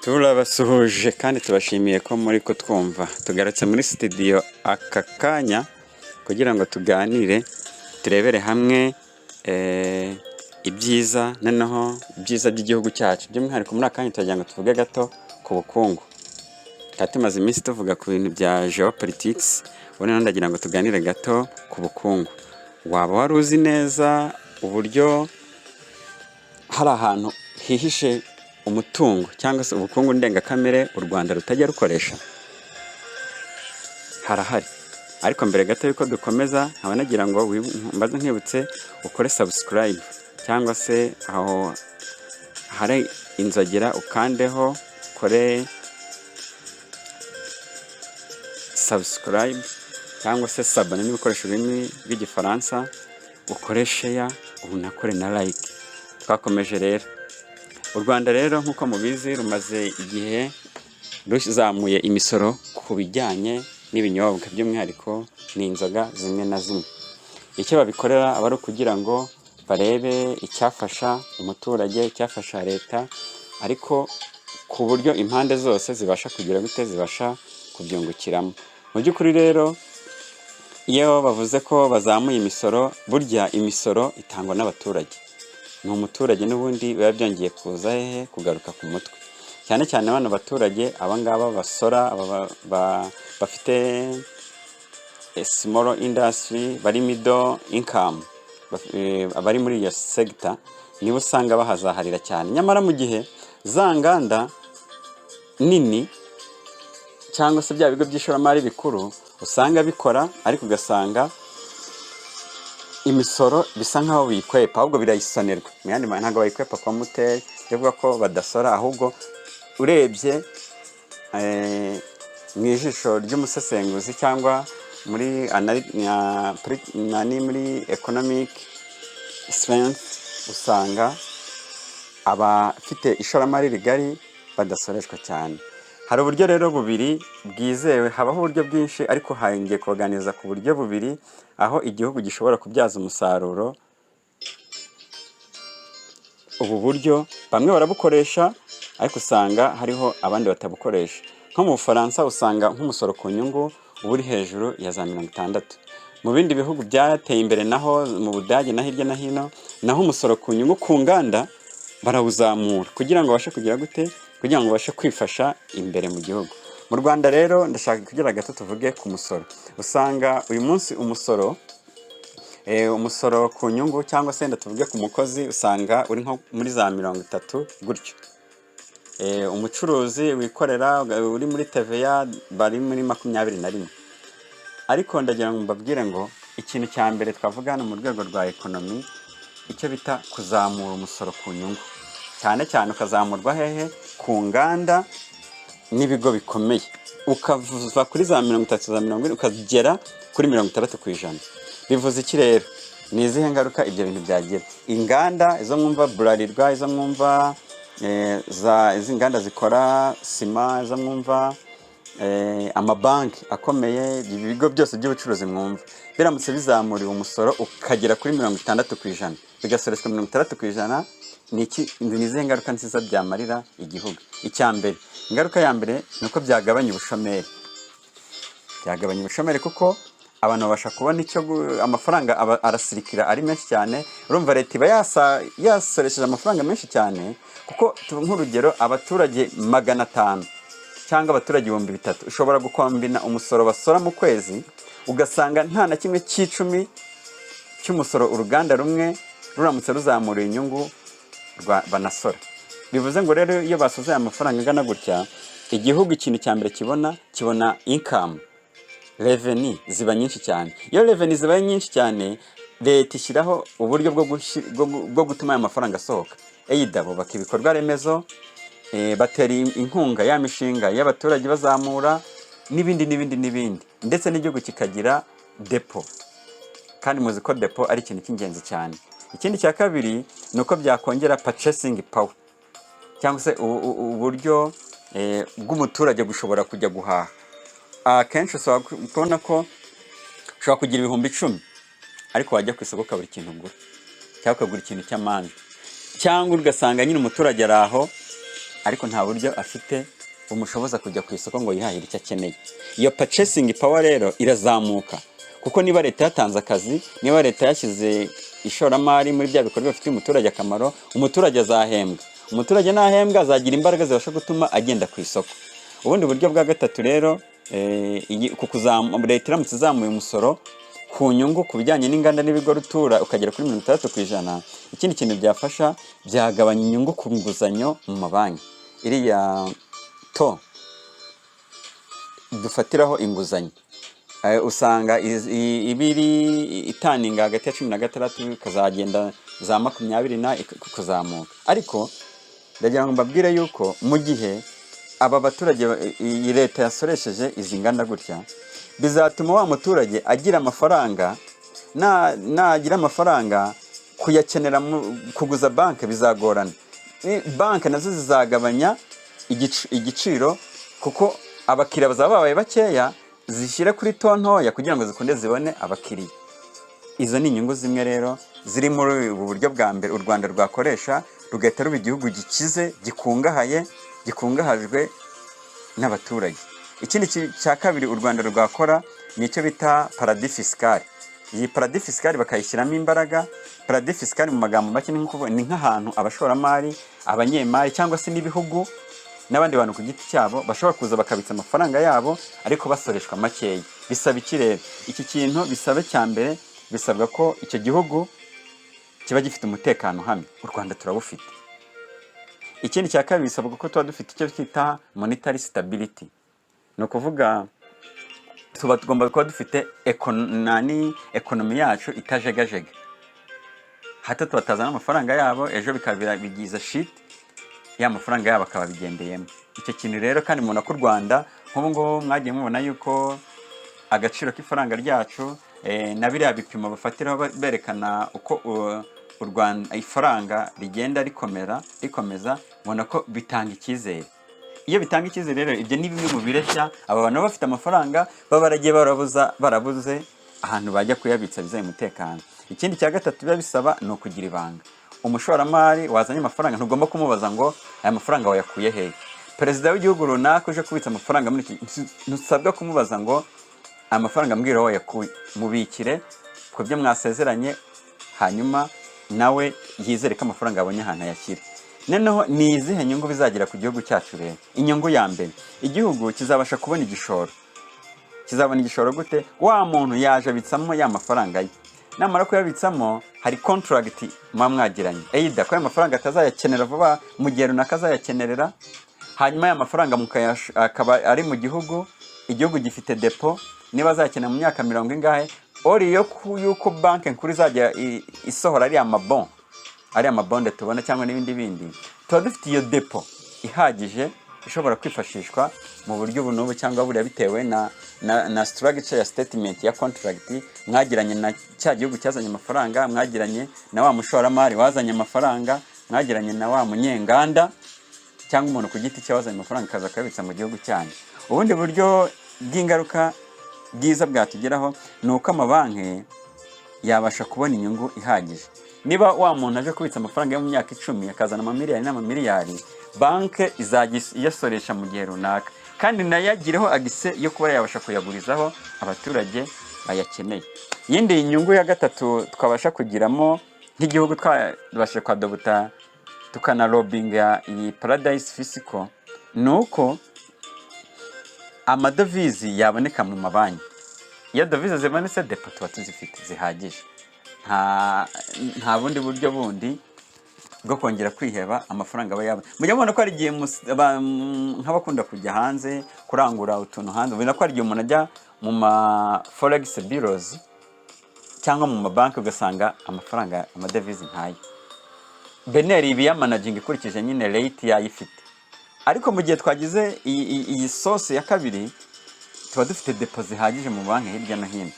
Turabasuhuje kandi tubashimiye ko muri kutwumva. Tugarutse muri studio aka kanya kugira ngo tuganire, turebere hamwe ibyiza, noneho ibyiza by'igihugu cyacu. By'umwihariko muri aka kanya turagira ngo tuvuge gato ku bukungu. Twari tumaze iminsi tuvuga ku bintu bya geopolitics, ubu noneho ndagira ngo tuganire gato ku bukungu. Waba wari uzi neza uburyo hari ahantu hihishe umutungo cyangwa se ubukungu ndengakamere u Rwanda rutajya rukoresha? Harahari. Ariko mbere gato yuko dukomeza, nkaba nagira ngo mbaze nkwibutse ukore subscribe cyangwa se aho hari inzogera ukandeho, ukore subscribe cyangwa se s'abonner niba ukoresha ururimi rw'Igifaransa, ukore share, unakore na like. Twakomeje rero. U Rwanda rero, nk'uko mubizi, rumaze igihe ruzamuye imisoro ku bijyanye n'ibinyobwa, by'umwihariko ni inzoga zimwe na zimwe. Icyo babikorera aba ari ukugira ngo barebe icyafasha umuturage, icyafasha leta, ariko ku buryo impande zose zibasha kugira gute? Zibasha kubyungukiramo. Mu by'ukuri rero, iyo bavuze ko bazamuye imisoro, burya imisoro itangwa n'abaturage. Ni umuturage n'ubundi biba byongeye kuza hehe? Kugaruka ku mutwe. Cyane cyane bano baturage, aba ngaba basora, aba bafite small industry, bari middle income, abari muri iyo sector nibo usanga bahazaharira cyane. Nyamara mu gihe za nganda nini cyangwa se bya bigo by'ishoramari bikuru usanga bikora, ariko ugasanga imisoro bisa nkaho biyikwepa, ahubwo birayisonerwa. Mu yandi ntabwo bayikwepa kwa muteri, bivuga ko badasora, ahubwo urebye mu ijisho ry'umusesenguzi cyangwa muri nani, muri economic strength, usanga abafite ishoramari rigari badasoreshwa cyane. Hari uburyo rero bubiri bwizewe, habaho uburyo bwinshi, ariko ngiye kubaganiriza ku buryo bubiri aho igihugu gishobora kubyaza umusaruro ubu buryo. Bamwe barabukoresha, ariko usanga hariho abandi batabukoresha. Nko mu Bufaransa usanga nk'umusoro ku nyungu uba uri hejuru ya za 60. Mu bindi bihugu byateye imbere naho, mu Budage na hirya no hino, naho umusoro ku nyungu ku nganda barawuzamura kugira ngo babashe kugira gute? Kugira ngo babashe kwifasha imbere mu gihugu. Mu Rwanda rero ndashaka kugira gato tuvuge ku musoro. Usanga uyu munsi umusoro ku nyungu, cyangwa se wenda tuvuge ku mukozi, usanga uri nko muri za 30 gutyo. Umucuruzi wikorera uri muri TVA bari muri 21. Ariko ndagira ngo mbabwire ngo ikintu cya mbere twavuga hano mu rwego rwa economy, icyo bita kuzamura umusoro ku nyungu, cyane cyane ukazamurwa hehe? Ku nganda n'ibigo bikomeye, ukava kuri za 30, za 40, ukagera kuri 60%. Bivuze iki rero? Ni izihe ngaruka ibyo bintu byagira? Inganda izo mwumva Bralirwa, izo mwumva za izi nganda zikora sima, izo mwumva amabanki akomeye, ibigo byose by'ubucuruzi mwumva, biramutse bizamuriwe umusoro ukagera kuri 60%, bigasoreshwa 60%, ni iki? Ni izihe ngaruka nziza byamarira igihugu? Icya mbere, ingaruka ya mbere ni uko byagabanya ubushomeri. Byagabanya ubushomeri kuko abantu babasha kubona icyo amafaranga aba arasirikira ari menshi cyane. Urumva leta iba yasoresheje amafaranga menshi cyane, kuko nk'urugero abaturage 500 cyangwa abaturage 3000, ushobora gukombina umusoro basora mu kwezi, ugasanga nta na kimwe cy'icumi cy'umusoro uruganda rumwe ruramutse ruzamuriye inyungu banasora. Bivuze ngo rero iyo basoze aya mafaranga angana gutya, igihugu ikintu cya mbere kibona, kibona income, revenue ziba nyinshi cyane. Iyo revenue zibaye nyinshi cyane, leta ishyiraho uburyo bwo gutuma aya mafaranga asohoka. Either bubaka ibikorwa remezo, batera inkunga ya mishinga y'abaturage bazamura, n'ibindi n'ibindi n'ibindi, ndetse n'igihugu kikagira dépôt, kandi muzi ko dépôt ari ikintu cy'ingenzi cyane. Ikindi cya kabiri ni uko byakongera purchasing power, cyangwa se uburyo bw'umuturage gushobora kujya guhaha. Akenshi ushobora kubona ko ushobora kugira 10,000, ariko wajya ku isoko ukabura ikintu ugura, cyangwa ukagura ikintu cy'amande, cyangwa ugasanga nyine umuturage ari aho. ariko nta buryo afite bumushoboza kujya ku isoko ngo yihahire icyo akeneye. Iyo purchasing power rero irazamuka, kuko niba leta yatanze akazi, niba leta yashyize ishoramari muri bya bikorwa bifitiye umuturage akamaro, umuturage azahembwa. Umuturage nahembwa, azagira imbaraga zibasha gutuma agenda ku isoko. Ubundi buryo bwa gatatu rero, leta iramutse izamuye umusoro ku nyungu ku bijyanye n'inganda n'ibigo rutura ukagera kuri 60%, ikindi kintu byafasha, byagabanya inyungu ku nguzanyo mu mabanki. Iriya taux dufatiraho inguzanyo, usanga iba iri itaninga hagati ya 16 ikazagenda za 20 na kuzamuka. Ariko ndagira ngo mbabwire yuko mu gihe aba baturage, iyi leta yasoresheje izi nganda gutya, bizatuma wa muturage agira amafaranga. Nagira amafaranga, kuyakenera kuguza banki bizagorana. Banki nazo zizagabanya igiciro, kuko abakiriya bazaba babaye bakeya, zishyire kuri taux ntoya kugira ngo zikunde zibone abakiriya. Izo ni inyungu zimwe rero ziri muri ubu buryo bwa mbere u Rwanda rwakoresha, rugahita ruba igihugu gikize, gikungahaye, gikungahajwe n'abaturage. Ikindi cya kabiri u Rwanda rwakora ni icyo bita paradis fiscal. Iyi paradis fiscal bakayishyiramo imbaraga. Paradis fiscal mu magambo make ni nko kuvuga, ni nk'ahantu abashoramari, abanyemari cyangwa se n'ibihugu n'abandi bantu ku giti cyabo bashobora kuza bakabitsa amafaranga yabo, ariko basoreshwa makeya. Bisaba iki rero? Iki kintu bisaba, cya mbere, bisabwa ko icyo gihugu kiba gifite umutekano uhamye. U Rwanda turabufite. Ikindi cya kabiri, bisabwa ko tuba dufite icyo twita monetary stability. Ni ukuvuga tuba tugomba kuba dufite economy yacu itajegajega, hato tubatazana amafaranga yabo, ejo bikaba bigiza shit, ya mafaranga yabo akaba abigendeyemo. Icyo kintu rero kandi mubona ko u Rwanda nk'ubu ngubu mwagiye mubona yuko agaciro k'ifaranga ryacu, na biriya bipimo bafatiraho berekana uko u Rwanda ifaranga rigenda rikomera, rikomeza, ubona ko bitanga icyizere. Iyo bitanga icyizere rero, ibyo ni bimwe mu bireshya aba bantu baba bafite amafaranga, baba baragiye barabuze ahantu bajya kuyabitsa bizeye umutekano. Ikindi cya gatatu biba bisaba ni ukugira ibanga. Umushoramari wazanye amafaranga, ntugomba kumubaza ngo aya mafaranga wayakuye hehe. Perezida w'igihugu runaka uje kubitsa amafaranga muri iki, ntusabwa kumubaza ngo aya mafaranga mbwira aho wayakuye. Mubikire ku byo mwasezeranye, hanyuma nawe yizere ko amafaranga yabonye ahantu ayashyira. Noneho ni izihe nyungu bizagira ku gihugu cyacu rero? Inyungu ya mbere, igihugu kizabasha kubona igishoro. Kizabona igishoro gute? Wa muntu yaje abitsamo ya mafaranga ye. Namara kuyabitsamo, hari contract muba mwagiranye, either ko aya mafaranga atazayakenera vuba, mu gihe runaka azayakenerera, hanyuma aya mafaranga akaba ari mu gihugu, igihugu gifite dépôt. Niba azayakenera mu myaka mirongo ingahe, ori yo yuko Banki Nkuru izajya isohora ariya mabon, ariya mabonde tubona cyangwa n'ibindi bindi, tuba dufite iyo dépôt ihagije ishobora kwifashishwa mu buryo ubu n'ubu cyangwa buriya, bitewe na structure ya statement ya contract mwagiranye na cya gihugu cyazanye amafaranga, mwagiranye na wa mushoramari wazanye amafaranga, mwagiranye na wa munyenganda cyangwa umuntu ku giti cye wazanye amafaranga akaza akayabitsa mu gihugu cyanyu. Ubundi buryo bw'ingaruka bwiza bwatugeraho ni uko amabanki yabasha kubona inyungu ihagije. Niba wa muntu aje kubitsa amafaranga yo mu myaka 10, akazana amamiliyari n'amamiliyari, banki izajya iyasoresha mu gihe runaka, kandi nayo agireho accès yo kuba yabasha kuyagurizaho abaturage bayakeneye. Iyindi nyungu ya gatatu twabasha kugiramo nk'igihugu, twabasha kwadopta tukanalobbyinga iyi paradise fiscal, ni uko amadovize yaboneka mu mabanki. Iyo dovize zibonetse, dépôt tuba tuzifite zihagije, nta bundi buryo bundi bwo kongera kwiheba amafaranga aba yabona. Mujya mubona ko hari igihe nk'abakunda kujya hanze kurangura utuntu hanze, ubona ko hari igihe umuntu ajya mu ma forex bureaus cyangwa mu mabanki, ugasanga amafaranga, amadevize ntayo. BNR ibi yamanaginga ikurikije nyine rate yayifite. Ariko mu gihe twagize iyi source ya kabiri, tuba dufite dépôt zihagije mu banki hirya no hino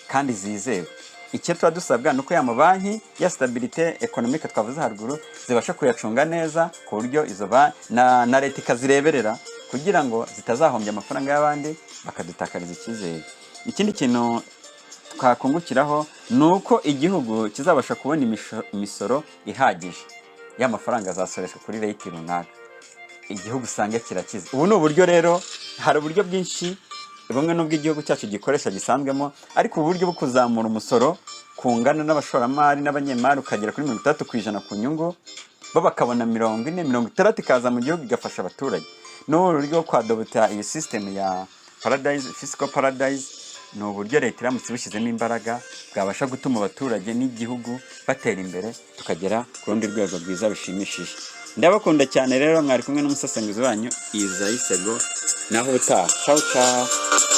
kandi zizewe. Icyo tuba dusabwa ni uko ya mabanki, ya stabilité économique twavuze haruguru, zibasha kuyacunga neza, ku buryo izo na leta ikazireberera kugira ngo zitazahombya amafaranga y'abandi, bakadutakariza icyizere. Ikindi kintu twakungukiraho ni uko igihugu kizabasha kubona imisoro ihagije. Ya mafaranga azasoreshwa kuri rate runaka. Igihugu usanga kirakize. Ubu ni uburyo rero, hari uburyo bwinshi, bumwe n'ubwo igihugu cyacu gikoresha gisanzwemo, ariko uburyo bwo kuzamura umusoro ku ngano n'abashoramari n'abanyemari ukagera kuri 60% ku nyungu, bo bakabona 40, 60 ikaza mu gihugu igafasha abaturage. N'ubu buryo bwo kwadopta iyi system ya paradise, fiscal paradise, ni uburyo leta iramutse ibushyizemo imbaraga bwabasha gutuma abaturage n'igihugu batera imbere, tukagera ku rundi rwego rwiza rushimishije. Ndabakunda cyane rero, mwari kumwe n'umusesenguzi wanyu Izayi Sego. Naho ubutaha, ciao ciao.